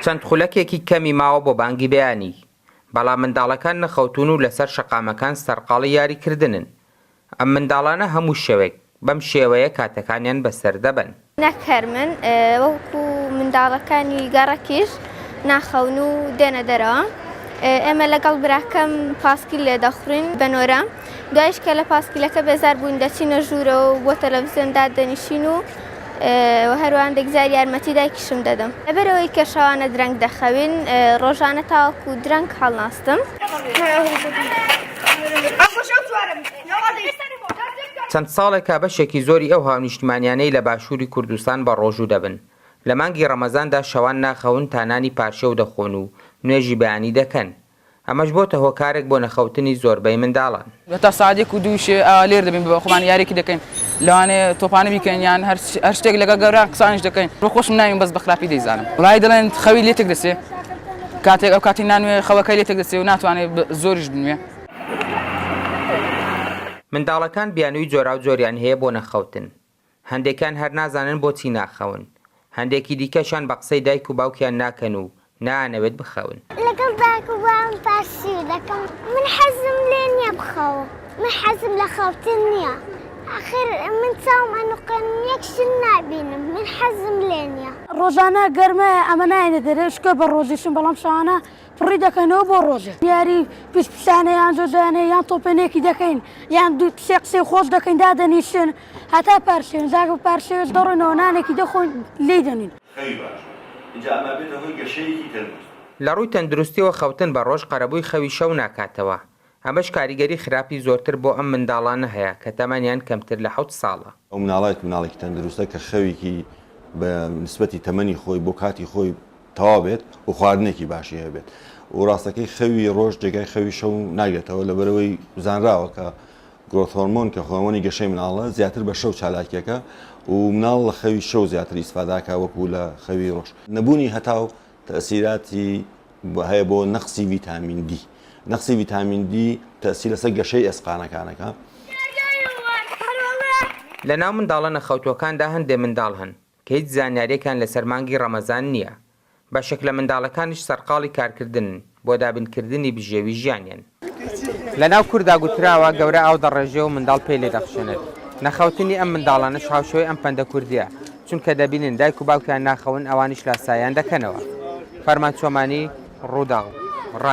چەند خولەکێکی کەمی ماوە بۆ بانگی بەیانی، بەڵام منداڵەکان نەخەوتوون و لەسەر شەقامەکان سەرقاڵی یاریکردنن. ئەم منداڵانە هەموو شەوێک بەم شێوەیە کاتەکانیان بەسەر دەبەن. نەک هەر من، وەکو منداڵەکانی گەڕەکیش ناخەون و دێنە دەرەوە. ئێمە لەگەڵ براکەم پاسکیل لێدەخوڕین بە نۆرە. دوایش کە لە پاسکیلەکە بێزار بووین دەچینە ژوورەوە و بۆ تەلەڤزیۆن دادەنیشین و هەروەها هەندێک جار یارمەتی دایکیشم دەدەم. لەبەرئەوەی کە شەوانە درەنگ دەخەوین، ڕۆژانە تاوەکو درەنگ هەڵناستم. چەند ساڵێکە بەشێکی زۆری ئەو هاونیشتمانیانەی لە باشووری کوردستان بە ڕۆژوو دەبن، لە مانگی ڕەمەزاندا شەوان ناخەون تا نانی پارشێو دەخۆن و نوێژی بەیانی دەکەن، ئەمەش بۆتە هۆکارێک بۆ نەخەوتنی زۆربەی منداڵان. هەتا سەعات یەک و دوو شێ ئاوا لێر دەبین بە خۆمان یاریەکی دەکەین لەوانەیە تۆپانە بیکەین یان هەر شتێک لەگەڵ گەوران قسانیش دەکەین بۆ خۆشم ناویم بەس بە خراپی دەیزانم وڵی دەڵێن خەوی لێ تێک دەچێ کاتێک ئەو کاتی نانوێ خەوەکەی لێ تێک دەچێ و ناتوانێت زۆریش بنوێ. منداڵەکان بیانووی جۆراوجۆریان هەیە بۆ نەخەوتن، هەندێکیان هەر نازانن بۆچی ناخەون، هەندێکی دیکەشیان بە قسەی دایک و باوکیان ناکەن و نایانەوێت بخەون. لەگەڵ دایک و باوکم پارسیو دەکەم. من حەزم لێ نییە بخەوم. من حەزم لە خەوتن نییە. ئاخر من چاوم ئەنوقێنم یەک شت نابینم. من حەزم لێ نییە. ڕۆژانە گەرمە ئەمە نایەنە دەرێ شکۆ بە ڕۆژیشم بەڵام شەوانە پڕی دەکەنەوە بۆ ڕۆژێک یاری پیس پیسانە یان جۆجانە یان تۆپێنێکی دەکەین یان دوو سێ قسەی خۆش دەکەین دادەنیشن هەتا پارشێوێن زاگە پارشێوێش دەڕۆینەوە نانێکی دەخۆین لێی دەنین. خەوی باشە ئینجا ئەمە ئەبێتە هۆی گەشەیەکی تەندروست. لە ڕووی تەندروستیەوە خەوتن بە ڕۆژ قەرەبووی خەوی شەو ناکاتەوە، ئەمەش کاریگەری خراپی زۆرتر بۆ ئەم منداڵانە هەیە کە تەمەنیان کەمتر لە حەوت ساڵە. ئەو مناڵە مناڵێکی تەندروستە کە خەوێکی بە نسبەتی تەمەنی خۆی بۆ کاتی خۆی تەواو بێت و خواردنێکی باشی هەبێت و ڕاستەکەی خەوی ڕۆژ جێگای خەوی شەو ناگرێتەوە لەبەرەوەی زانراوە کە growth hormone کە هۆرمۆنی گەشەی مناڵە زیاتر بە شەو چالاکیەکە و مناڵ لە خەوی شەو زیاتر ئیسفاداکە وەکو لە خەوی ڕۆژ. نەبوونی هەتاو تەئسیراتی هەیە بۆ نەقسی ڤیتامین دی نەقسی ڤیتامین دی تەئسیر لەسەر گەشەی ئێسقانەکانەکە. لەناو منداڵە نەخەوتووەکاندا هەندێ منداڵ هەن کە هیچ زانیارییەکیان لەسەر مانگی ڕەمەزان نییە، بەشێک لە منداڵەکانیش سەرقاڵی کارکردنن بۆ دابینکردنی بژێوی ژیانیان. لەناو کوردا گوتراوە، گەورە ئاو دەڕێژێ و منداڵ پێی لێ دەخشێنێت. نەخەوتنی ئەم منداڵانەش هاوشێوەی ئەم پەندە کوردییە، چونکە دەبینن دایک و باوکیان ناخەون ئەوانیش لاساییان دەکەنەوە. فەرمان چۆمانی، رووداو، ڕانیە.